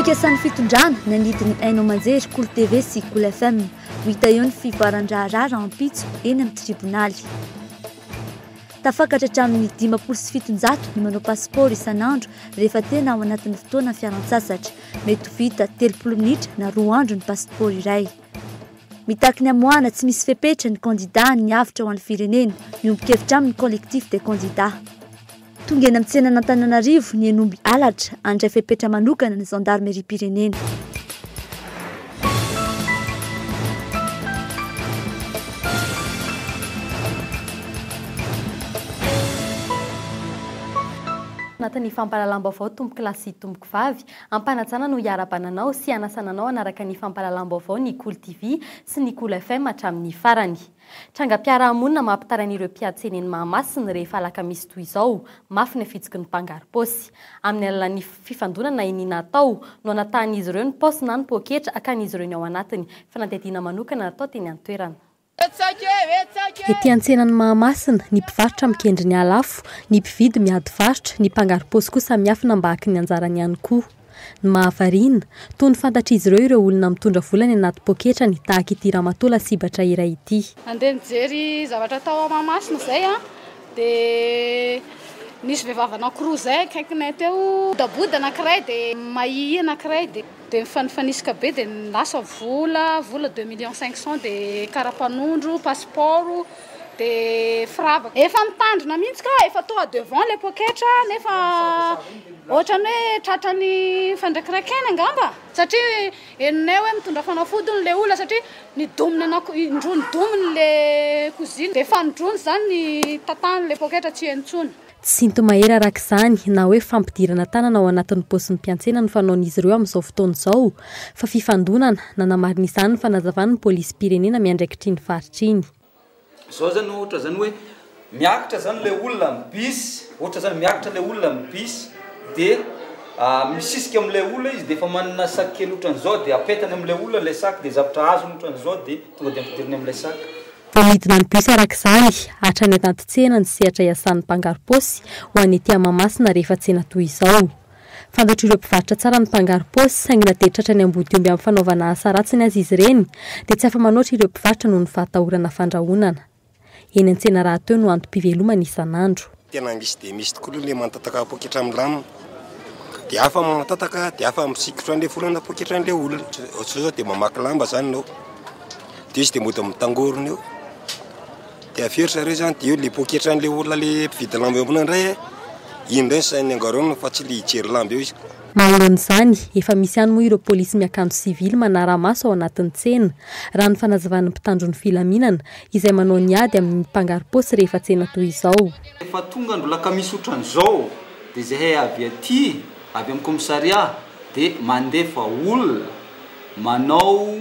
Fikasan'ny fitondrana nanidy ny haino aman-jery Kolo TV sy Kolo FM. Ho hita eo ny fivoaran-draharaha rahampitso eny amin'ny tribonaly. Tafakatra hatramin'ny 750 ny manao pasipaoro isan'andro rehefa tena ao anatin'ny fotoana fialan-tsasatra. Mety ho vita 30 minitra na 2 andro ny pasipaoro iray. Mitaky ny hamoahana tsy misy fepetra ny kandidà ny avotra ho an'ny firenena. Miombon-kevitra aminy Collectif des candidats. Tonga eny amin'ny tsenan'Antananarivo ny hen'omby halatra, handray fepetra manokana ny zandarimeriam-pirenena. Anatin'ny fampahalalam-baovao tompokolahy sy tompokovavy, ampanajana no hiarahabana anao sy hanasana anao hanaraka ny fampahalalam-baovao ny Kolo TV sy ny Kolo FM hatramin'ny farany. Trangam-piarahamonina mampitaraina ireo mpiantsena eny Mahamasina rehefa alakamisy toy izao, mafy ny afitsiky ny mpangaro-paosy. Amin'ny alalan'ny fifandonana iniana atao no anatahan'izy ireo ny paosy na ny poketra hakan'izy ireo ny ao anatiny. Fanadihadiana manokana natao teny an-toerana. Ety an-tsenan'i Mahamasina, ny mpivarotra mikendry ny hahalafo, ny mpividy miady varotra, ny mpangaro-paosy kosa miafina mba haka ny anjarany ihany koa. Ny mahavariana, toa ny fantatr'izy ireo ireo olona mitondra vola any anaty poketrany tahaka ity ramatoa lasibatra iray ity. Nandeha nijery zavatra tao Mahamasina izay aho dia nisy vehivavy anankiroa izay akaikinay teo, bodaboda anankiray dia mahihia anankiray dia dia nifanifanisika be dia lasa vola, vola deux millions cinq cents dia kara-panondro, passeport dia firavaka. Efa mitandrina mihitsy ka, efa toa devant ilay poketra nefa ohatran'ny hoe tratran'ny fandraikiraikena angamba satria henonay hoe mitondra fanafody hono ilay olona satria nidomina anako indroa nidominy ilay cousine dia fanindroany izany ny tantan'ilay poketra tsy heno intsony. Tsy sinto-mahery araka izany na hoe fampidirana tanana ao anatin'ny paosin'ny mpiantsena no fanaon'izy ireo amin'izao fotoana izao fa fifandonana, nanamarina izany ny fanazavan'ny polisim-pirenena miandraikitra iny faritra iny. Zao zany ohatra zany hoe miakatra zany le olona am bus, ohatra zany miakatra le olona am bus de misisika amle olona izy de efa manana sac kely otran'zao de apetany amle olona le sac de zavatra azony otran'zao de tonga de ampidiriny amle sac. Vao midina ny bus araka izany, hatrany anaty tsena ny sehatra iasan'ny mpangaro-paosy ho an'ny ety Mahamasina rehefa tsena toy izao. Fantatr'ireo mpivarotra tsara ny mpangaro-paosy saingy na dia tratran'ny ambodiomby amin'ny fanaovana asa ratsiny aza izy ireny dia tsy afa-manoatra ireo mpivarotra noho ny fahatahorana fandrahonana. Eny an-tsena rahateo no antom-pivelomany isan'andro. Tena misy dia misy tokoa aloha ilay mantataka poketra milamina. Dia hafa mantataka, dia hafa misikotra an'ilay vola na poketra an'ilay olona. Ohatr'izao zao dia mamaky lamba izany ianao, dia izy dia mody mitangorona eo. Dia avy eo ry zareo zany dia eo le poketran'le olona le mpividy lamba eo ambony indray a, iny indray ny sain'ny angaronina fa tsy le hijery lamba eo izy. Manoloana izany, efa misy ihany moa ireo polisy miakanjo sivily manara-maso ao anatin'ny tsena, raha ny fanazavan'ny mpitandro ny filaminana, izay manao ny ady amin'ny mpangaro-paosy rehefa tsena toy izao. Rehefa tonga andro lakamisy otran'izao dia zahay avy aty avy amin'ny commissariat dia mandefa olona manao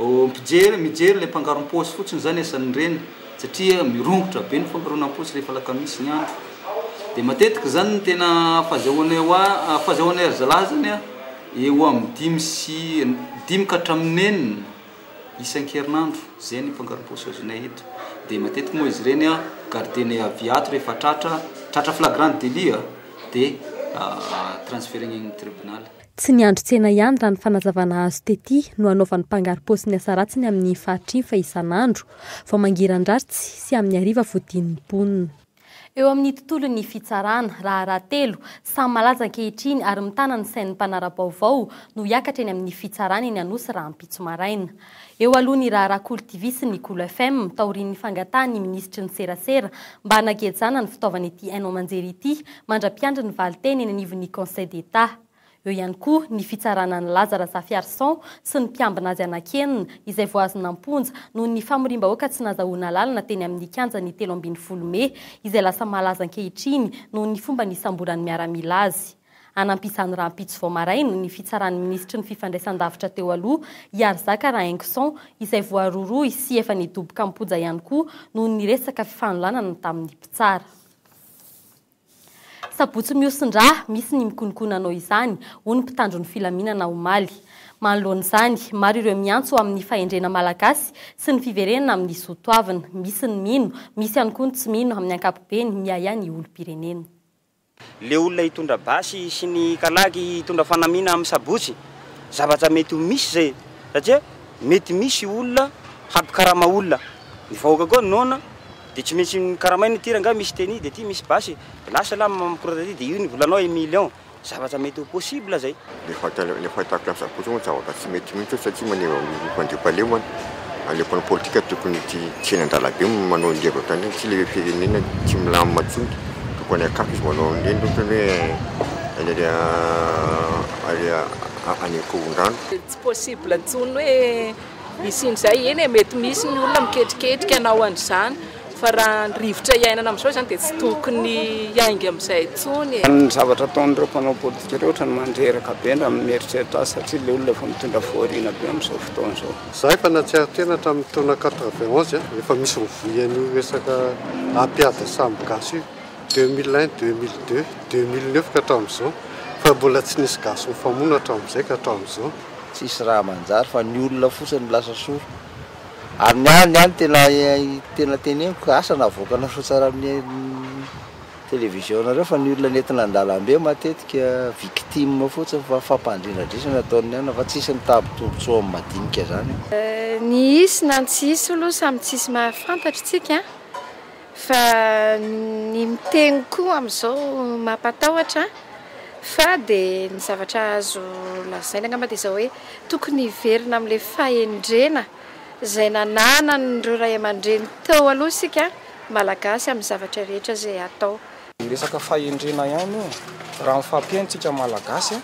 Mpijery, mijery ilay mpangarom-paosy fotsiny izany asan'ireny satria mirongotra be ny fangaronam-paosy rehefa alakamisy ny andro. Dia matetika izany ny tena fahazahoanay hoa, fahazahoanay ry zalahy izany an, eo amin'ny dimy sy, dimy ka hatramin'ny enina isan-kerinandro, izay ny mpangarom-paosy azonay eto. Dia matetika moa izy ireny an, garder-nay avy ato rehefa tratra, tratra flagrant délit an, dia transfert-na eny amin'ny tribonaly. Tsy ny andro tsena ihany raha ny fanazavana azo tety no hanaovan'ny mpangaro-paosy ny asa ratsiny amin'iny faritra iny fa isan'andro, vao mangiran-dratsy sy amin'ny hariva vodian'ny mponina. Eo amin'ny tontolon'ny fitsarana, raharaha telo, samy malaza ankehitriny ary mitana ny sain'ny mpanara-baovao no hiakatra eny amin'ny fitsarana eny Anosy rahampitso maraina. Eo aloha ny raharaha Kolo TV sy ny Kolo FM, taorian'ny fangatahan'ny minisitry ny serasera mba hanagejana ny fitaovan'ity haino aman-jery ity mandra-piandry ny valinteny eny anivon'ny Conseil d'Etat. Eo ihany koa ny fitsarana an'i Laza Razafiarison sy ny mpiambina azy anankienina izay voahazona am-ponja noho ny famoriam-bahoaka tsy nazahoana alalana teny amin'ny kianjan'ny 13 mey izay lasa malaza ankehitriny noho ny fomba nisamboran'ny miaramila azy. Hanampy izany rahampitso vao maraina ny fitsaran'ny minisitry ny fifandraisan-davitra teo aloha, Hiarizaka Rahaingoson, izay voarohirohy sy efa nidoboka am-ponja ihany koa noho ny resaka fifanolanana tamin'ny mpitsara. Sabotsy mihosin-drà, misy ny mikononkona hanao izany, hoy ny mpitandro ny filaminana omaly. Manoloana izany, maro ireo miantso ho amin'ny fahendrena malagasy sy ny fiverenana amin'ny soa toavina. Misy ny mino, misy ihany koa ny tsy mino, amin'ny ankapobeny, miahiahy ny olom-pirenena. Le olona hitondra basy sy ny kalaky hitondra fanamiana amin'ny sabotsy. Zavatra mety ho misy izay satria mety misy olona hampikarama olona. Ny vahoaka koa noana dia tsy maintsy karamaina ity rangahy misy tenue dia ity misy basy dia lasa lah mikorontana aty dia io ny volanao un million. Zavatra mety ho possible zay. Le fahitako ny sabotsy moa zavatra tsy mety mihitsy io satria maneho ny fandriampahalemana. Le mpanao politika tokony tsy tsy eny an-dalambe no manao ny hevitra an'ireny satria le firenena tsy milamina intsony. Tokony akaiky izy manao an'ireny ohatrany hoe any any any Ankorondrano. Tsy possible intsony hoe hisian'izay, eny e, mety misy ny olona miketriketrika hanao an'izany fa raha ny rivotra iainana amin'izao izany dia tsy tokony hiainga amin'izay intsony e. Ny zavatra ataon'ireo mpanao politika ireo ohatran'ny mandreraka be raha mieritreritra azy satria ilay olona efa mitondra fahoriana be amin'izao fotoana izao. Za efa nahatsiaro tena hatramin'ny taona 91 efa misy mivoy an'io resaka hampiady samy gasy io, 2001, 2002, 2009 ka hatramin'izao fa mbola tsy nisy gasy nifamono hatramin'izay ka hatramin'izao. Tsisy raha manjary fa ny olona fotsiny no lasa soa. Ary ny ahy ny ahy no tena tena teneniko asa na avoakanareo tsara amin'ny télévision nareo fa ny olona nentina an-dalambe matetika victime fotsiny fa fampandrinadrisana ataon'ny anona fa tsisy mitady tombotsoa amin'ny madinika zany eo. Ny hisy na ny tsy hisy aloha samy tsisy mahafantatra tsika fa ny miteny koa amin'izao mampatahotra fa dia ny zavatra azo lazaina angamba dia izao hoe tokony hiverina amin'ilay fahendrena izay nananan'ireo ray aman-dreny teo aloha isika Malagasy amin'ny zavatra rehetra izay atao. Resaka fahendrena ihany io, raha mifampihaino tsika Malagasy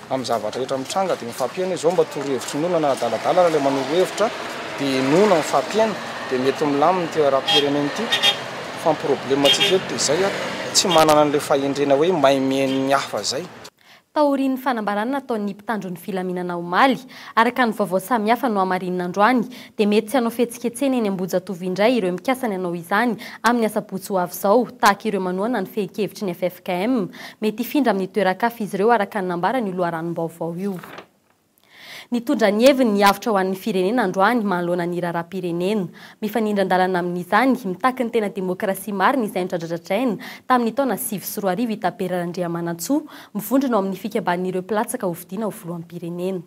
amin'ny zavatra rehetra mitranga dia mifampihaino hoe zao mba torohevitry ny olona na adaladala raha ilay manoro hevitra dia henoina mifampihaino dia mety milamina ity raharaham-pirenena ity fa ny problème tsika eto dia izay tsy manana an'ilay fahendrena hoe mahay mihaino ny hafa izay. Taorian'ny fanambarana nataon'ny mpitandro ny filaminana omaly, araka ny vaovao samihafa nohamarinina androany, dia mety tsy hanao fihetsiketsehana eny Ambohijatovo indray ireo mikasa ny hanao izany amin'ny asabotsy ho avy izao, tahaka ireo manohana ny fehin-kevitry ny ffkm. Mety hifindra amin'ny toeran-kafa izy ireo araka ny nambaran'io loharanom-baovao io. Nitondra ny heviny ny avotra ho an'ny firenena androany manoloana ny raharaham-pirenena. Mifanindran-dalana amin'izany, mitaky ny tena demokrasia marina izay nodradradradraina tamin'ny taona 2009 i Tabera Randriamanantsoa, mivondrona ao amin'ny fikamban'ireo mpilatsaka hofidiana ho filoham-pirenena.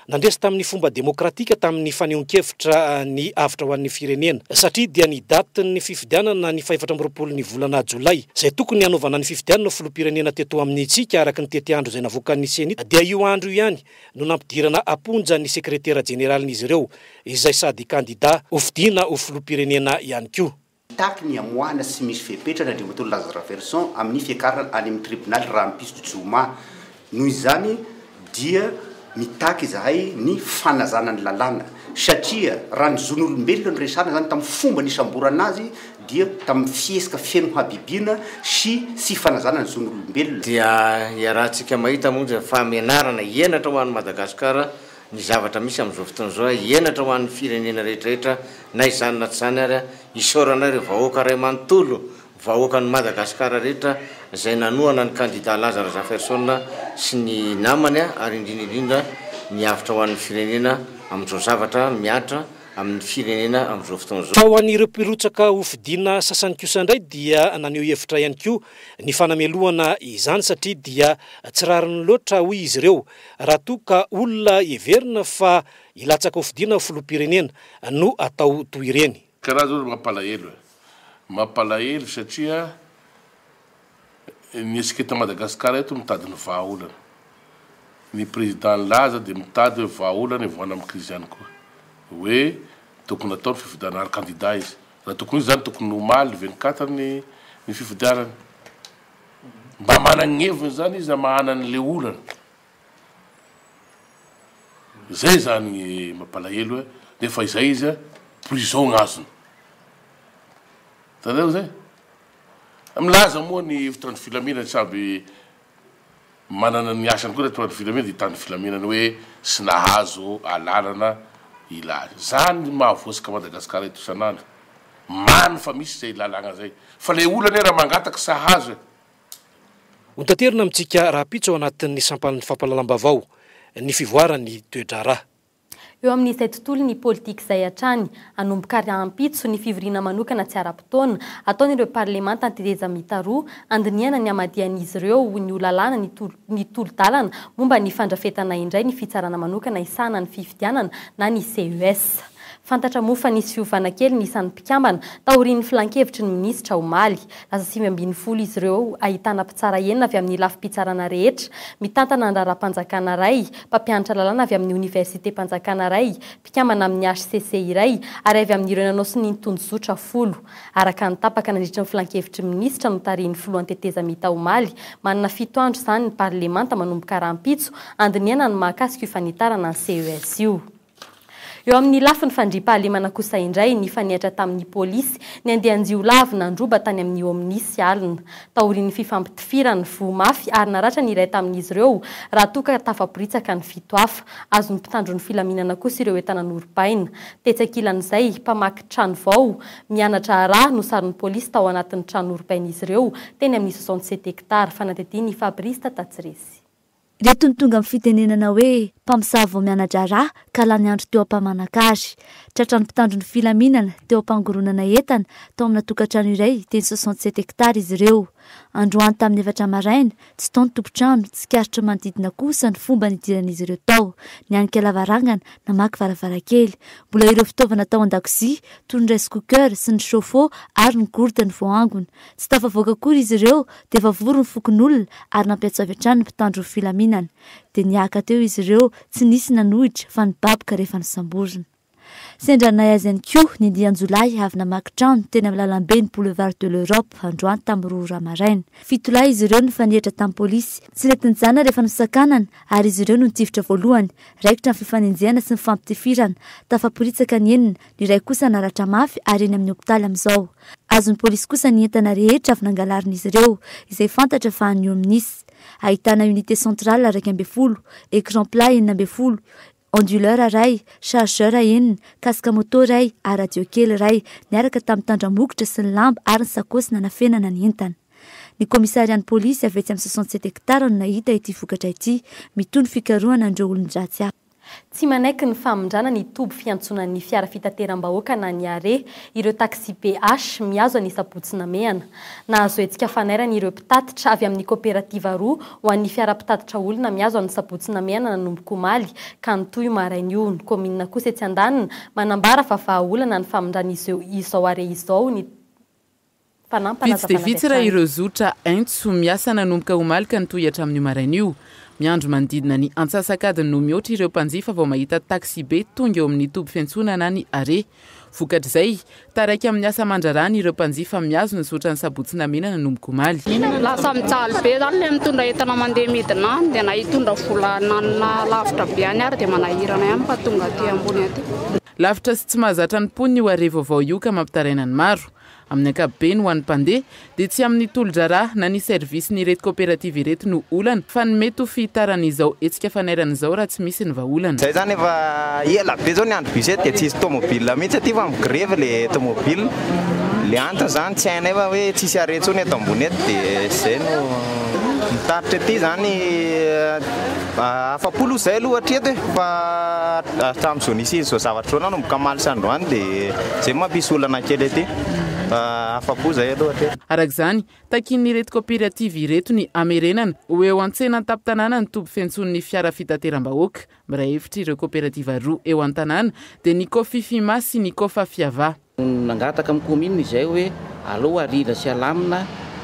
Nandresy tamin'ny fomba demokratika tamin'ny fanehoan-kevitra ny avotra ho an'ny firenena satria dia ny datin'ny fifidianana ny fahefatra amby roapolo ny volana jolay izay tokony hanaovana ny fifidianana ho filoham-pirenena teto amintsika araka ny tetiandro izay navoakan'ny CENI dia io andro io ihany no nampidirana am-ponja ny sekretera jeneralin'izy ireo izay sady kandida hofidiana ho filoham-pirenena ihany koa. Mitaky ny hamoahana tsy misy fepetra an'Andriamatoa Laza Rafelison amin'ny fiakarana any amin'ny tribonaly rahampitso zoma. Noho izany dia mitaky izahay ny fanajana ny lalàna satria raha ny zon'olombelona no resahana izany tamin'ny fomba nisamborana azy dia tamin'ny fihetsika feno habibiana sy tsy fanajana ny zon'olombelona. Dia iarahantsika mahita monja fa menarana henatra ho an'i Madagasikara ny zavatra misy amin'izao fotoana izao, henatra ho an'ny firenena rehetrarehetra na izany na tsy izany ary isaorana ireo vahoaka iray manontolo Vahoakan'i Madagasikara rehetra izay nanohana ny kandida Laza Razafiarison sy ny namany ary indrindra indrindra ny avotra ho an'ny firenena amin'izao zavatra mihatra amin'ny firenena amin'izao fotoana izao. Fa ho an'ireo mpirotsaka hofidiana sasany kosa indray dia naneho hevitra ihany koa ny fanamelohana izany satria dia tsy rariny loatra hoy izy ireo raha toa ka olona heverina fa hilatsaka hofidiana ho filoham-pirenena no atao toy ireny. Karaha zao mampalahelo e. Mampalahelo satria ny hetsika eto Madagascar eto mitady ny vahaolana. Ny président nilaza dia mitady hoe vahaolana hivoahana amin'ny crise ihany koa. Hoe tokony atao ny fifidianana ary candidat izy. Raha tokony ho izy zany tokony omaly 24 ny ny fifidianana. Mba managny heviny zany izy hamahana an'le olana. Zay zany ny mampalahelo e, nefa izay izy prison gn'azony. Hitanareo zay? Milaza moa ny mpitandro filaminana samby manana ny asany koa mpitandro filaminana dia hitandro filaminana hoe sy nahazo alalana hilaza. Zany mahavoasika Madagasikara eto isan'andro. Marina fa misy zay lalàgna zay. Fa le olona anie raha mangataka sy hahazo e. Hotaterina amintsika rahampitso ao anatin'ny sampan'ny fampahalalam-baovao ny fivoaran'ny toe-draharaha. Eo amin'izay tontolon'ny politika izay hatrany, hanomboka rahampitso ny fivoriana manokana tsy ara-potoana ataon'ireo parlemanta antetezamita roa handinihana ny hamadihan'izy ireo ny ho lalàna ny ny tolo-dalana momba ny fandrafetana indray ny fitsarana manokana hisahana ny fifidianana na ny CES. Fantatra moa fa nisy fiovana kely ny isan'ny mpikambana taorian'ny filankevitry ny minisitra omaly. Lasa 19 izy ireo ahitana mpitsara enina avy amin'ny lafim-pitsarana rehetra, mitantana ny raharaham-panjakana iray, mpampianatra lalàna avy amin'ny oniversitem-panjakana iray, mpikambana amin'ny hcc iray ary avy amin'ireo nanao sonia ny tondrozotra folo. Araka ny tapaka nandritry ny filankevitry ny minisitra notarihin'ny filohan'ny tetezamita omaly, manana fito andro izany ny parlemanta manomboka rahampitso handinihana ny mahakasika io fanitarana ny CES io. Eo amin'ny lafiny fandriampahalemana kosa indray, nifanehatra tamin'ny polisy ny andian-jiolahy avy nandroba tany amin'ny Omnis alina. Taorian'ny fifampitifirana, voa mafy ary naratra ny iray tamin'izy ireo raha toa ka tafaporitsaka ny fito hafa. Azon'ny mpitandro ny filaminana kosa ireo entana norobaina. Tetsy ankilan'izay, mpamaky trano vao miana-draharaha no saron'ny polisy tao anatin'ny trano norobain'izy ireo teny amin'ny 67 hectares. Fanadihadian'i Fabrice Tatatsiresy. Ireto no tonga amin'ny fitenenana hoe mpamosavy vao miana-draharaha ka lany andro teo am-pamanakary. Tratran'ny mpitandro ny filaminana teo am-pangoronana entana tao amina tokantrano iray teny 67 hectares izy ireo. Androany tamin'ny efatra maraina, tsy tao ny tompon-trano, tsikaritry ny manodidina kosa ny fomba nidiran'izy ireo tao. Nianika lavarangana, namaky varavarankely. Mbola ireo fitaovana tao an-dakozia, toy ny rice cooker sy ny chauffe-eau ary ny gourde no voaangona. Tsy tafavoaka akory izy ireo dia efa vory ny fokonolona ary nampiantso avy hatrany ny mpitandro ny filaminana. Dia nihiaka teo izy ireo, tsy nisy nanohitra fa nibaboka rehefa nosamborina. Sendra nahay azy ihany koa ny andian-jiolahy avy namaky trano teny amin'ny lalamben'ny Boulevard de l'Europe androany tamin'ny roa ora maraina. Fito lahy izy ireo nifanehitra tamin'ny polisy. Tsy nety nijanona rehefa nosakanana ary izy ireo no nitifitra voalohany. Raikitra ny fifanenjehana sy ny fampitifirana. Tafaporitsaka ny enina, Ny iray kosa naratra mafy ary eny amin'ny hopitaly amin'izao. Azon'ny polisy kosa ny entana rehetra avy nangalarin'izy ireo, izay fantatra fa an'ny Omnis. Ahitana unité centrale 11, écran plat 16, onduleur iray, chargeur enina, casque moto iray ary radio kely iray, niaraka tamin'ny tandramokotra sy ny lamba ary ny sakaosy nanafenana ny entana. Ny kaomisarian'ny polisy avy etsy amin'ny 67 hectares no nahita ity vokatra ity. Mitohy ny fikarohana an'ireo olon-dratsy hafa. Tsy manaiky ny famindrana ny toby fiantsonan'ny fiara fitateram-bahoaka na ny arrêt ireo taxibe H mihazo an'i Sabotsy Namehana. Nahazo hetsika fanairana ireo mpitatitra avy amin'ny koperativa roa ho an'ny fiara mpitatitra olona mihazo an'i Sabotsy Namehana nanomboka omaly ka nitohy io maraina io. Ny kaominina kosa etsy andaniny manambara fa vahaolana ny famindrana izao arrêt izao ny Vitsy dia fanampanazavanavy vitsy raha hatrany. ireo zotra Aintso miasa nanomboka omaly ka nitohy hatramin'io maraina io. Miandry manodidina ny antsasak'adiny no mihoatra ireo mpanjifa vao mahita taxibe tonga eo amin'ny toby fiantsonana na ny arrêt. Vokatr'izay, taraiky amin'ny asa aman-drarahany ireo mpanjifa mihazo ny zotran'i Sabotsy Namehana nanomboka omaly. Lasa mijaly be zany le mitondra entana mandeha midina any dia na hitondra vola nanana lavitra be any ary dia manahirana ihany fa tonga aty ambony aty. Lavitra sy tsy mahazatra ny mponina io arrêt vaovao io ka mampitaraina ny maro. Amin'ny ankapobeny, ho an'ny mpandeha, dia tsy amin'ny tolo-draharaha na ny service-n'ireto koperativa ireto no olana, fa ny mety ho fihitaran'izao hetsika fanairana izao raha tsy misy ny vahaolana. Zay zany efa ela be zao niandry bus eto dia tsisy tomobile mihitsy aty fa migrevy le tomobile, le antony zany tsy hainay fa hoe tsisy arrêt tsony eto ambony eto dia zay no mitaritra aty zany. Afa-po aloha izay aloha hatreto e, fa hatramin'izao nisian'izao zavatra izao nanomboka omaly sy androany dia izay no mampisy olana kely aty, fa afa-po izay aloha hatreto. Araka izany, takian'ireto kaoperativa ireto ny hamerenana ho eo an-tsena an-tampon-tanàna ny toby fiantson'ny fiara fitateram-bahoaka. Miray hevitra ireo kaoperativa roa eo an-tanàna dia ny Kofifima sy ny Kofafiava. Nangataka amin'ny kaominina izay hoe aleo arindra sy alamina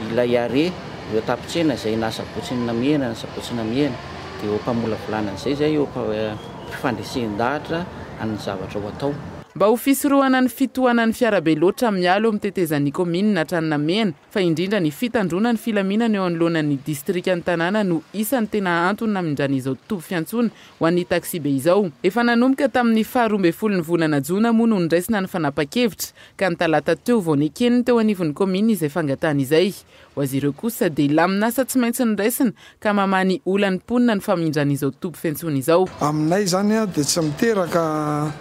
ilay arrêt eo an-tampon-tsena izay na sabotsy namehana na sabotsy namehana dia eo am-pamolavolana an'izay izay eo am-pifandresen-dahatra an'ny zavatra ho atao. Mba ho fisorohana ny fitohanan'ny fiarabe loatra miala eo amin'ny tetezan'ny kaominina hatrany Namehana fa indrindra ny fitandroana ny filaminana eo anoloanan'ny distrikan'ny tanàna no isan'ny tena antony namindrana izao toby fiantsoana Ho an'ny taxibe izao. Efa nanomboka tamin'ny faha 12 ny volana jona moa no noraisina ny fanapan-kevitra, ka ny talata teo vao neken'ny teo anivon'ny kaominina izay fangatahana izay. Ho azy ireo kosa dia lamin'asa tsy maintsy noraisina ka mamaha ny olan'ny mponina ny famindrana izao toby fiantsoana izao. Aminay izany dia tsy miteraka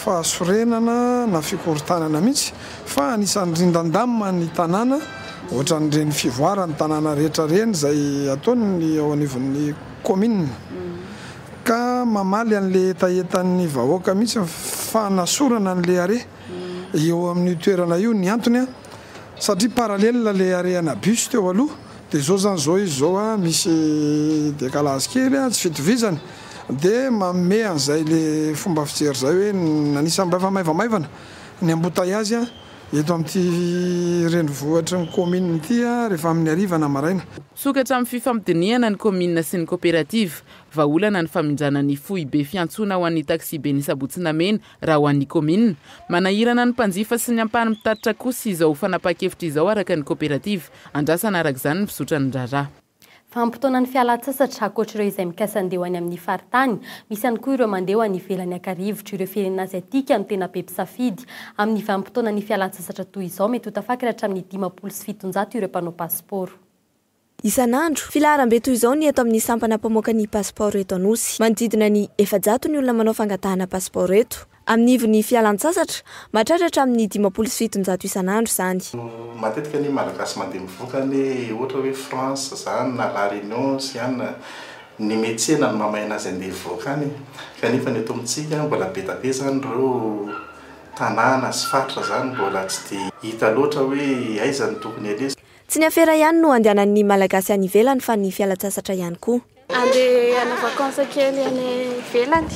fahasorenana na fikorontanana mihitsy fa anisan'ny rindran-damina ny tanàna, ohatran'ireny fivoaran'ny tanàna rehetra ireny izay ataon'ny ao anivon'ny kaominina. Ka mamaly an'le hetahetan'ny vahoaka mihitsy ny fanasorana an'le arrêt eo amin'io toerana io. Ny antony satria parallèle le arrêt ana bus teo aloha dia zao zany zao izy zao misy décalage kely tsy fitovizany dia manome an'izay le fomba fijery izay hoe anisan'ny mba efa maivamaivana ny embouteillage eto amin'ity renivohitry ny commune ity rehefa amin'ny hariva na maraina. Misokatra amin'ny fifampidinihana ny kaominina sy ny koperativa. Vahaolana ny famindrana ny foibe fiantsoana ho an'ny taksibe ny Sabotsy Namehana raha ho an'ny kaominina. Manahirana ny mpanjifa sy ny ampahany mpitatitra kosa izao fanapahan-kevitra izao araka ny koperativa. Andrasana araka izany ny fizotran'ny raharaha. Vanim-potoanan'ny fialan-tsasatra, ankoatra ireo izay mikasa handeha ho any amin'ny faritany, misy ihany koa ireo mandeha ho any ivelany haka rivotra. Ireo firenena aziatika no tena be mpisafidy. Amin'ny vanim-potoanan'ny fialan-tsasatra toy izao, mety ho tafakatra hatramin'ny 750 ireo mpanao pasipaoro. Isan'andro, filaharam-be toy izao ny eto amin'ny sampana mpamoaka ny pasipaoro eto Anosy. Manodidina ny 400 ny olona manao fangatahana pasipaoro eto. Amin'ny ivon'ny fialan-tsasatra, mahatratra hatramin'ny 750 isan'andro izany. Matetika anie Malagasy mandeha mivoaka anie ohatra hoe France zany na La Réunion sy any ny metsena no mamay anazy andeha hivoaka any kanefa ny eto amintsika mbola be da be zany ireo tanàna sy faritra zany mbola tsy dia hita loatra hoe aiza no tokony aleha. Tsy ny afera ihany no andehanan'ny Malagasy any ivelany fa ny fialan-tsasatra ihany koa. Andeha hanao vacances kely any ivelany,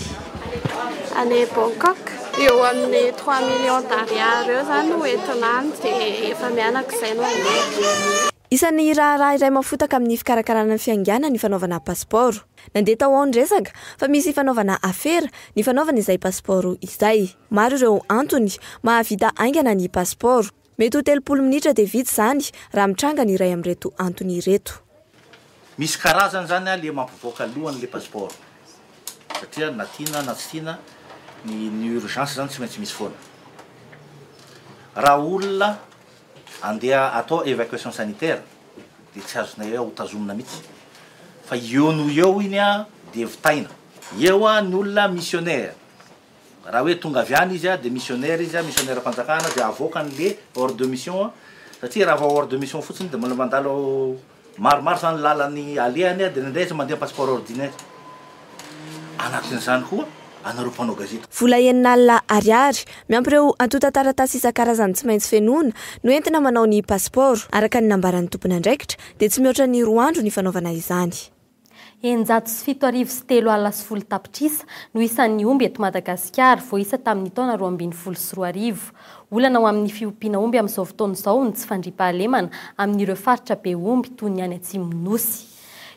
any Bangkok. Eo amin'ny trois millions d'ariary eo izany no entina any dia efa mianaka izay no handeha. Isan'ny raharaha iray mafotaka amin'ny fikarakarana ny fiaingàna ny fanaovana pasipaoro. Nandeha tao ao ny resaka fa misy fanaovana afera ny fanaovana izay pasipaoro izay. Maro ireo antony mahavita haingana ny pasipaoro. Mety ho 30 minitra dia vita izany raha mitranga ny iray amin'ireto antony ireto. Misy karazany zany le mampivoaka alohany le passeport satria na tiana na tsy tiana ny ny urgence zany tsy maintsy misy foana. Raha olona andeha atao evacuation sanitaire dia tsy azonay hoe hotazomina mihitsy fa eo noho eo iny dia vitaina. Eo ny olona missionnaire Raha hoe tonga avy any izy dia missionnaire izy, missionnaire-mpanjakana dia avoakany le ordre de mission satria raha vao ordre de mission fotsiny dia mbola mandalo maromaro zany lalany alehany dia indraindray izy mandeha passeport ordinaire. Anatin'izany koa anareo mpanao gazety. Vola 60 ariary, miampy ireo antontan-taratasy isan-karazany tsy maintsy fenoina, no entina manao ny pasipaoro. Araka ny nambaran'ny tompon'andraikitra, dia tsy mihoatra ny roa andro ny fanaovana izany. 2610 tapitrisa no isan'ny omby eto Madagasikara, voaisa tamin'ny taona 2012. Olana ho amin'ny fiompiana omby amin'izao fotoana izao ny tsy fandriampahalemana amin'ireo faritra be omby toy ny any atsimon'ny Nosy.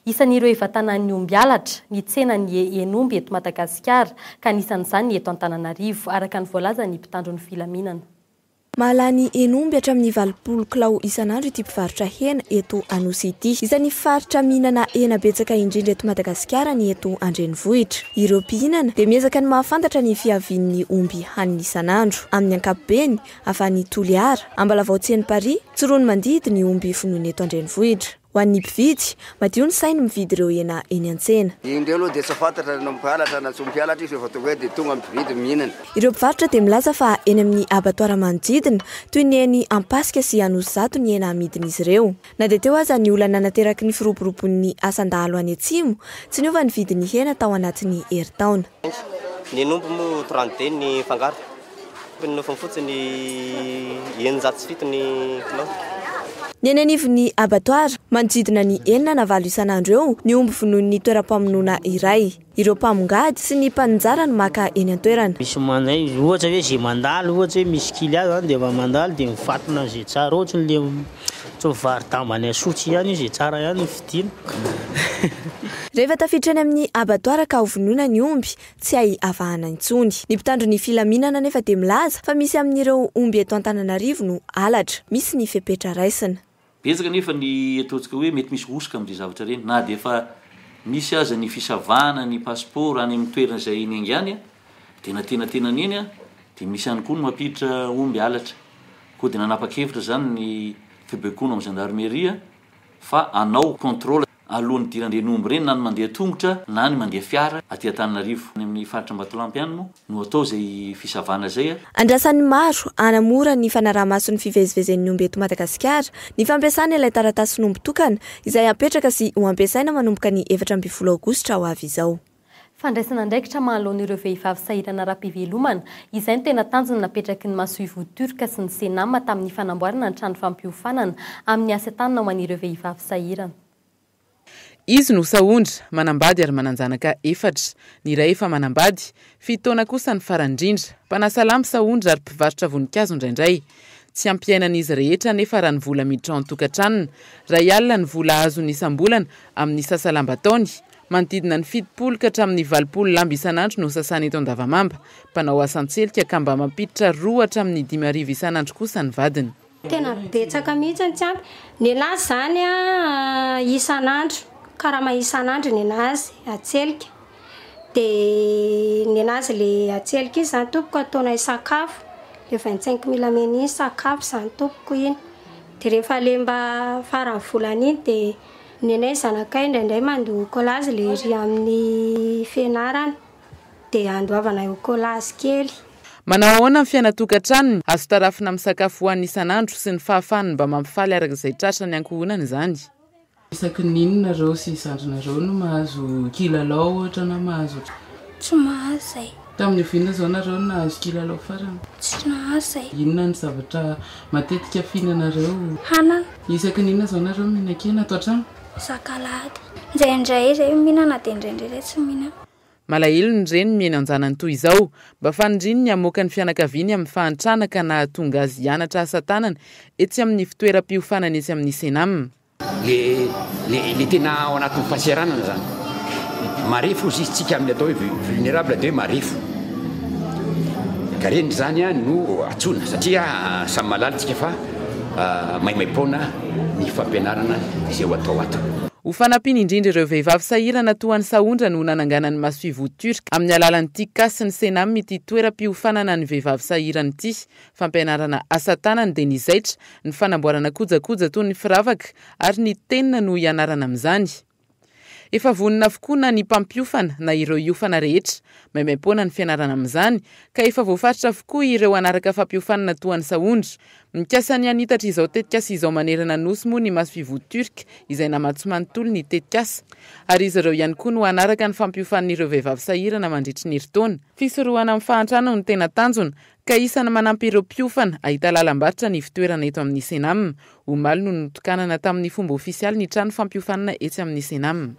Isan'ireo ivatanan'ny omby halatra ny tsenan'ny hen'omby eto Madagasikara, ka anisan'izany ny eto Antananarivo, araka ny voalazan'ny mpitandro ny filaminana. Mahalany hen'omby hatramin'ny 80 kilao isan'andro ity mpivarotra hena eto Anosy ity. Isan'ny faritra mihinana hena betsaka indrindra eto Madagasikara ny eto an-drenivohitra. Ireo mpihinana dia miezaka ny mahafantatra ny fiavian'ny omby haniny isan'andro. Amin'ny ankapobeny, avy any Toliara, Ambalavao Tsieniparia, Tsiroanomandidy ny omby vonoina eto an-drenivohitra. Ho an'ny mpividy, madio ny sainy mividy ireo hena eny an-tsena. Indreo aloha dia tsy fantatra na mpihalatra na tsy mpihalatra izy fa tonga dia tonga mpividy mihinana. Ireo mpivarotra dia milaza fa eny amin'ny abattoir manodidina, toy ny eny Ampasika sy Anosizato ny hena amidin'izy ireo. Na dia teo aza ny olana nateraky ny firoborobon'ny asan-dahalo any atsimo, tsy niova ny vidin'ny hena tao anatin'ny herintaona. Ny hen'omby moa 32 ny fangaro. Ny nofony fotsiny 607 ny kilao. Ny eny anivon'ny abattoir, manodidina ny enina na valo isan'andro eo ny omby vonoin'ny toeram-pamonoana iray. Ireo mpamongady sy ny mpaninjara no maka eny an-toerana. Misy manday, ohatra hoe izay mandalo, ohatra hoe misy client zany dia efa mandalo dia mivatona an'izay tsara, ohatry ny le tsy mivaro-damba any Asotsy ihany io, izay tsara ihany no vidiana. Rehefa tafiditra any amin'ny abattoir ka hovonoina ny omby, tsy hay avahana intsony. Ny mpitandro ny filaminana anefa dia milaza fa misy amin'ireo omby eto Antananarivo no halatra. Misy ny fepetra raisina. Betsaka anefa ny ataontsika hoe mety misy hosoka amin'izay zavatra ireny na dia efa misy aza ny fisavana ny passeport any amin'ny toerana izay niaingàny dia na tenatenany eny dia misy ihany koa ny mampiditra omby halatra. Koa dia nanapa-kevitra izany ny fibaikoana ao amin'ny gendarmerie fa hanao contrôle. Alohan'ny hidiran'ireny omby ireny na ny mandeha tongotra na ny mandeha fiara aty Antananarivo. Any amin'ny faritra Ambatolampy any moa no atao izay fisavana izay. Andrasan'ny maro hanamora ny fanaraha-maso ny fivezivezen'ny omby eto Madagasikara ny fampiasana ilay taratasin'omby tokana izay hapetraka sy ho ampiasaina manomboka ny 14 aogositra ho avy izao. Fandraisana andraikitra manoloana ireo vehivavy sahirana ara-pivelomana, izay no tena tanjona napetraky ny masoivoho Turc sy ny Cenam tamin'ny fanamboarana ny trano fampiofanana amin'ny asa tanana ho an'ireo vehivavy sahirana. Izy no Sahondra, manambady ary manan-janaka efatra. Ny iray efa manambady, fito taona kosa ny farany indrindra. Mpanasa lamba Sahondra ary mpivarotra voninkazo indraindray. Tsy ampy iainan'izy rehetra anefa raha ny vola miditra ao an-tokantranony. Iray alina ny vola azony isam-bolana amin'ny sasa lamba ataony. Manodidina ny 70 ka hatramin'ny 80 lamba isan'andro no sasany eto Andavamamba. Mpanao asa an-tselika ka mba mampiditra roa hatramin'ny 5000 isan'andro kosa ny vadiny. Tena betsaka mihitsy ny tsy ampy. Nenazy izany isan'andro, karama isan'andro nenazy atselika. Dia nenazy le atselika iny izany tompoko ataonay sakafo, le 25 mille amena iny sakafo izany tompoko iny. Dia rehefa le mba faran'ny volana iny dia Nenay zanakay indraindray mandoa collage le ery amin'ny fianarana dia andoavana eo collage kely. Manao ahoana ny fiainan-tokantranony? Azo tarafina amin'ny sakafo hohaniny isan'andro sy ny fahafahany mba mampifaly araka izay tratra ny ankohonany izany. Isaky ny inona nareo sy zandrinareo no mahazo kilalao ohatra na mahazo. Tsy mahazo zay. Tamin'ny oviana izao nareo no nahazo kilalao farany? Tsy nahazo zay. Inona ny zavatra matetika fihinanareo? Hanana. Isaky ny inona izao nareo no mihinan-kena ato an-trano? Sakalady. Indraindray zay mihinana dia indraindray zay tsy mihinana. Malahelo ny reny mihaino an-janany toy izao. Mba faniriany ny hamoaka ny fianakaviany amin'ny fahantrana ka nahatonga azy hianatra asa tanana etsy amin'ny fitoeram-piofanana etsy amin'ny Cenam. Le le le tena ao anatin'ny fahasahiranana zany. Marefo ozy izy tsika amin'ny atao hoe vulnerable de hoe marefo. Ka reny zany a no antsoina satria samy mahalala tsika fa maimaim-poana ny fampianarana izay ho atao ato. Ho fanampiana indrindra ireo vehivavy sahirana toa an'i Sahondra no nananganan'ny masoivoho Turc amin'ny alalan'ny TICA sy ny Cenam ity toeram-piofanana ny vehivavy sahirana ity. Fampianarana asa tanana dia ny zaitra, ny fanamboarana kojakoja toy ny firavaka ary ny tenona no hianarana amin'izany. Efa vonona avokoa na ny mpampiofana na ireo hiofana rehetra. Maimaimpoana ny fianarana amin'izany ka efa voafaritra avokoa ireo hanaraka fampiofanana toa an'i Sahondra. Mikasa ny hanitatra izao tetikasa izao manerana ny Nosy moa ny masoivoho Turc izay namatsy manontolo ny tetikasa. Ary izy ireo ihany koa no hanaraka ny fampiofan'ireo vehivavy sahirana mandritry ny herintaona. Fisorohana amin'ny fahantrana no tena tanjona Ka isan'ny manampy ireo mpiofana hahita lalam-barotra ny ivontoerana eto amin'ny Cenam. Omaly no notokanana tamin'ny fomba ofisialy ny trano fampiofanana etsy amin'ny Cenam.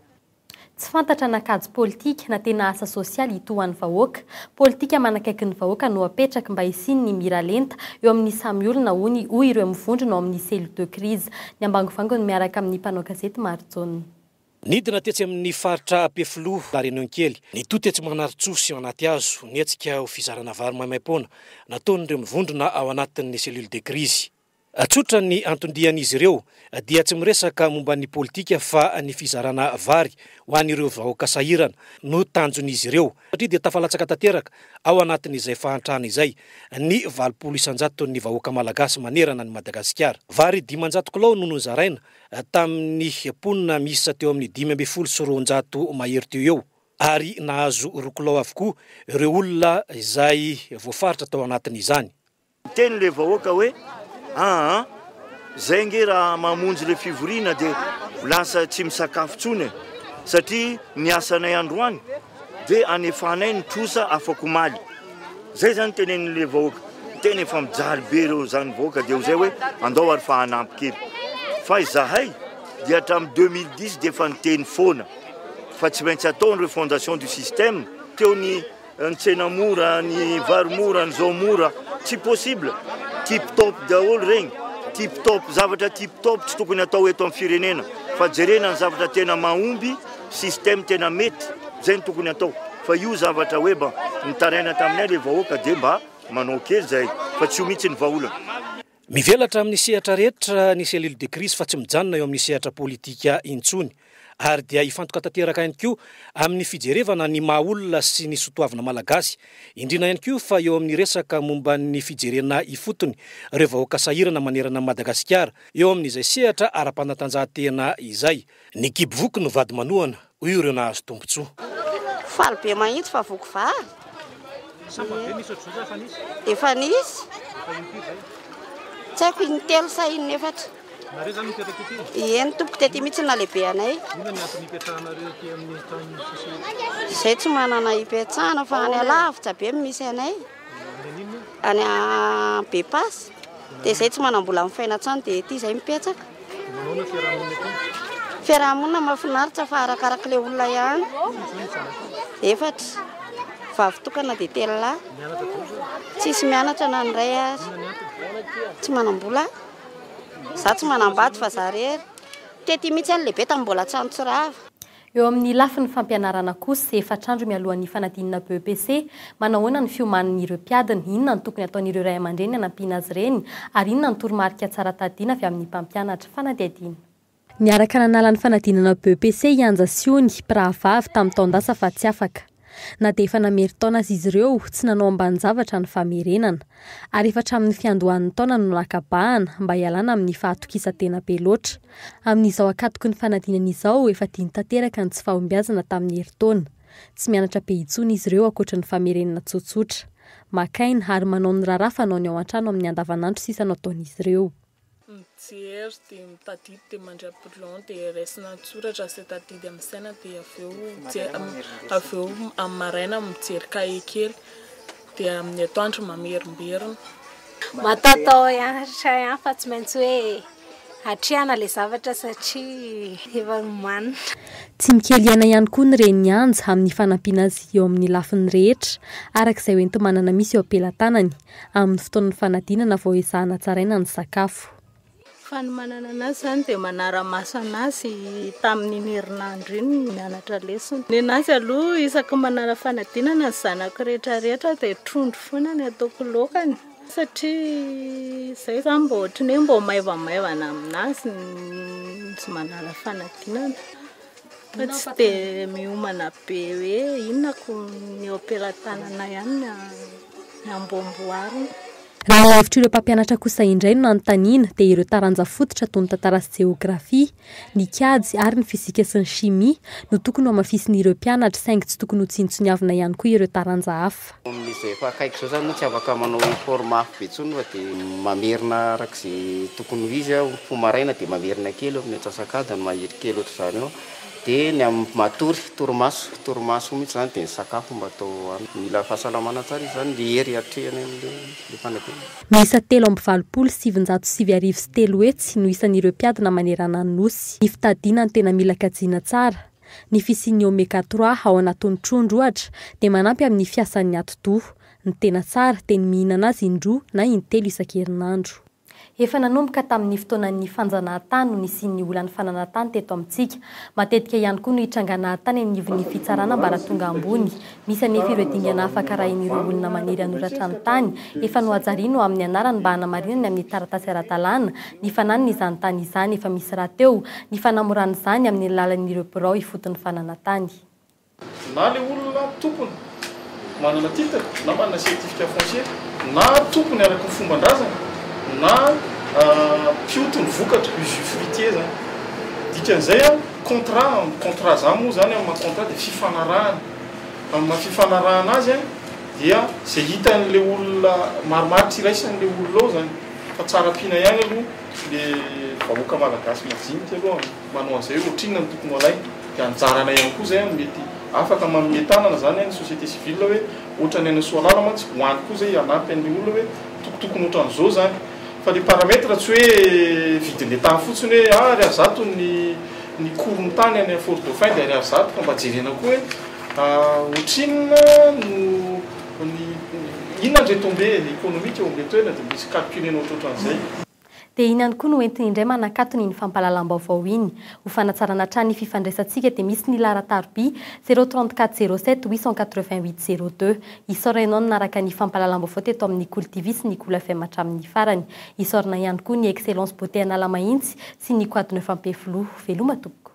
Tsy fantatra na kajy politika na tena asa sosialy hitohan'ny vahoaka. Politika manakaiky ny vahoaka no apetraka mba hisian'ny miralenta eo amin'ny samy olona hoy hoy ireo mivondrona ao amin'ny cellule de crise. Ny ambangovangony miaraka amin'ny mpanao gazety Marijaona. Nidina tetsy amin'ny faritra Ampefiloha, La Réunion kely, nitohy tetsy Manarintsoa sy Anatihazo ny hetsika ho fizarana vary maimaimpoana nataon'ireo mivondrona ao anatin'ny cellule de crise. Tsotra ny anton-dian'izy ireo dia tsy miresaka momba ny politika fa ny fizarana vary ho an'ireo vahoaka sahirana no tanjon'izy ireo satria dia tafalatsaka tanteraka ao anatin'izay fahantrana izay ny 80 isan-jaton'ny vahoaka malagasy manerana an'i Madagasikara. Vary 500 kilao no nozaraina tamin'ny mponina miisa teo amin'ny 215 mahery teo eo ary nahazo roa kilao avokoa ireo olona izay voafaritra tao anatin'izany. Niteny le vahoaka hoe, aa, zay nge raha mamonjy le fivoriana de lasa tsy misakafo tsony e, satria ny asanay androany de anefanay ny trosa afak'omaly. Zay zany tenenin'le vahoaka. Tena efa mijaly be ireo zany vahoaka dia zay hoe andao ary fa hanampy kely. Fa izahay dia hatramin'ny 2010 dia efa niteny foana fa tsy maintsy atao ny refondation du système. Teo ny ny tsena mora, ny vary mora, ny zao mora. Tsy possible. Tip top daholo regny. Tip top, zavatra tip top tsy tokony atao eto amin'ny firenena fa jerena ny zavatra tena mahomby. Système tena mety, zay no tokony atao fa io zavatra hoe mba nitaraina taminay le vahoaka de mba manao kely zay fa tsy io mihitsy ny vahaolana. Mivelatra amin'ny sehatra rehetra ny cellule de crise fa tsy mijanona eo amin'ny sehatra politika intsony ary dia hifantoka tanteraka ihany koa amin'ny fijerevana ny maha olona sy ny sotoavina malagasy, indrindra ihany koa fa eo amin'ny resaka momba ny fijerena ifotony ireo vahoaka sahirana manerana an'i Madagasikara eo amin'izay sehatra ara-panatanjahantena izay. Ny kibo voky no vady manohana, hoy ireo nahazo tombontsoa. Faly be mahitsy fa voky vary. Sambany ve nisy ohatr'izao sa efa nisy? Efa nisy. Efa impiry zay? Tsy haiko intelo sa inefatra. Nareo zany mipetraka ety? Eny tompoko, tety mihitsy no nahalehibe anay. Inona ny antony ipetrahanareo ety amin'ny tany sosy? Izay tsy manana hipetrahana fa any alavitra be no misy anay. Any an'inona? Any Bepasy. Dia izay tsy manam-bola mifaina trano dia ety izay mipetraka. Manaona fiarahamonina ety? Fiarahamonina mahafinaritra fa arakarak'ilay olona ihany. Efatra. Vavy tokana dia telo lahy. Mianatra daholo ve? Tsisy mianatra na ny iray ary. Tsy manam-bola. Za tsy manambady fa za rery. Tety mihitsy aho lehibe tamin'ny mbola trano tsy rava. Eo amin'ny lafiny fampianarana kosa, efatra andro mialohan'ny fanadinana BEPC, manahoana ny fiomanin'ireo mpiadina, inona no tokony ataon'ireo ray aman-dreny hanampiana azy ireny, ary inona no toromarika tsara tadiana avy amin'ny mpampianatra. Fanadihadiana. Niaraka nanala ny fanadinana BEPC i Anja sy Ony, mpirahavavy, tamin'ny taon-dasa fa tsy afaka. Na dia efa namerin-taona aza izy ireo, tsy nanao ambanin-javatra ny famerenana. Ary efa hatramin'ny fiandohan'ny taona no naka bahana mba hialana amin'ny fahatokisan-tena be loatra. Amin'izao ankatoky ny fanadinana izao, efa diny tanteraka ny tsy fahombiazana tamin'ny herintaona. Tsy mianatra be intsony izy ireo ankoatra ny famerenana tsotsotra. Maka aina ary manao ny raharaha fanaony ao an-trano amin'ny andavanandro sisa no ataon'izy ireo. Mijery dia mitadidy dia mandray brouillon dia raisina an-tsoratra izay tadidy amin'ny saina dia avy eo avy eo amin'ny maraina mijery kahie kely dia amin'ny atoandro mamerimberina. Mataotao hianatra ihany fa tsy maintsy hoe atrehana ilay zavatra satria efa nomanina. Tsy mikely aina ihany koa ny renin'i Anja amin'ny fanampiana azy eo amin'ny lafiny rehetra, araka izay hoenti-manana misy eo am-pelatanany. Amin'ny fotoan'ny fanadinana vao ezahana tsaraina ny sakafo. Fanomanana anazy izany dia manara-maso anazy tamin'iny herinandro iny mianatra lesona. Nenazy aloha isaky ny manala fanadinana ny zanako rehetra rehetra dia trondro foana ny ataoko laokany satria izay izany mba ohatran'ny hoe mba maivamaivana aminazy ny tsy manala fanadinana. Fa tsy dia miomana be hoe inona ko ny eo am-pelatanana ihany ny amboamboarina. Raha ny hevitr'ireo mpampianatra kosa indray no nanontaniana dia ireo taranja fototra toy ny tantara sy jeografia, ny kajy ary ny fizika sy ny chimie no tokony hohamafisin'ireo mpianatra saingy tsy tokony hotsinontsiniavina ihany koa ireo taranja hafa. Amin'izao efa akaiky izao izany moa tsy afaka manao effort mafy be intsony fa dia mamerina araka izay tokony ho izy aho, mifoha maraina dia mamerina kely eo amin'ny antsasak'adiny mahery kely ohatr'izany eo. Dia ny amin'ny matory, torimaso, torimaso mihitsy izany dia ny sakafo mba atao ampy. Mila fahasalamana tsara izy izany, ny hery hiatrehany an'ilay fanadinana. Miisa 383 no isan'ireo mpiadina manerana ny Nosy. Ny fitadiana no tena mila kajiana tsara. Ny fisian'ny Omega trois ao anatin'ny trondro, ohatra, dia manampy amin'ny fiasan'ny atidoha. Ny tena tsara dia ny mihinana azy indroa na intelo isan-kerinandro. Efa nanomboka tamin'ny fotoanan'ny fanjanahantany no nisian'ny olan'ny fananantany teto amintsika. Matetika ihany koa no hitrangana tany anivon'ny fitsarana ambaratonga ambony. Misy anefa ireo dingana afaka arahin'ireo olona maniry hanoratra ny tany efa nohajariany ho amin'ny anarany mba hanamarinany amin'ny taratasy ara-dalàna ny fananany izany tany izany. Efa misy rahateo ny fanamorana izany amin'ny alalan'ireo birao ifoton'ny fananantany. Na le olona tompony manana titre na manana certificat foncier na tompony araka ny fomban-drazana na mpioty ny vokatra, usufruitier zany. Dikan'izay an, contrat, contrat zany moa zany amin'ny maha contrat dia fifanarahana. Amin'ny maha fifanarahana azy an, dia izay hitan'le olona marimaritra iraisan'le olona ao zany. Fa tsara ampiana ihany aloha le vahoaka malagasy majinika aloha. manao an'izay hoe ohatrinona no tokony ho alaina dia anjaranay ihany koa izay an mety afaka manome tanana izany an ny société civile hoe ohatran'ny any Soalala mantsy ho any koa izay hanampy an'ilay olona hoe tokotokony ohatran'izao izany fa le paramètre tsy hoe vidin'ilay tany fotsiny hoe ah ariary zato ny ny cours ny tany any Fort Dauphin dia ariary zato fa mba jerena koa hoe ohatrinona no ny inona ny retombées économique eo amin'ilay toerana dia misy calculer-na ohatrohatran'izay. Dia iny ihany koa no entiny indray manakatona iny fampahalalam-baovao iny. Ho fanatsarana hatrany ny fifandraisantsika dia misy ny laharan-tarobia, zéro trente-quatre zéro sept huit cent quatre-vingt-huit zéro deux. Isaorana ianao nanaraka ny fampahalalam-baovao teto amin'ny Kolo TV sy ny Kolo FM hatramin'ny farany. Isaorana ihany koa ny Excellence Beauté Analamahitsy sy ny Quad Neuf Ampefiloha. Veloma tompoko.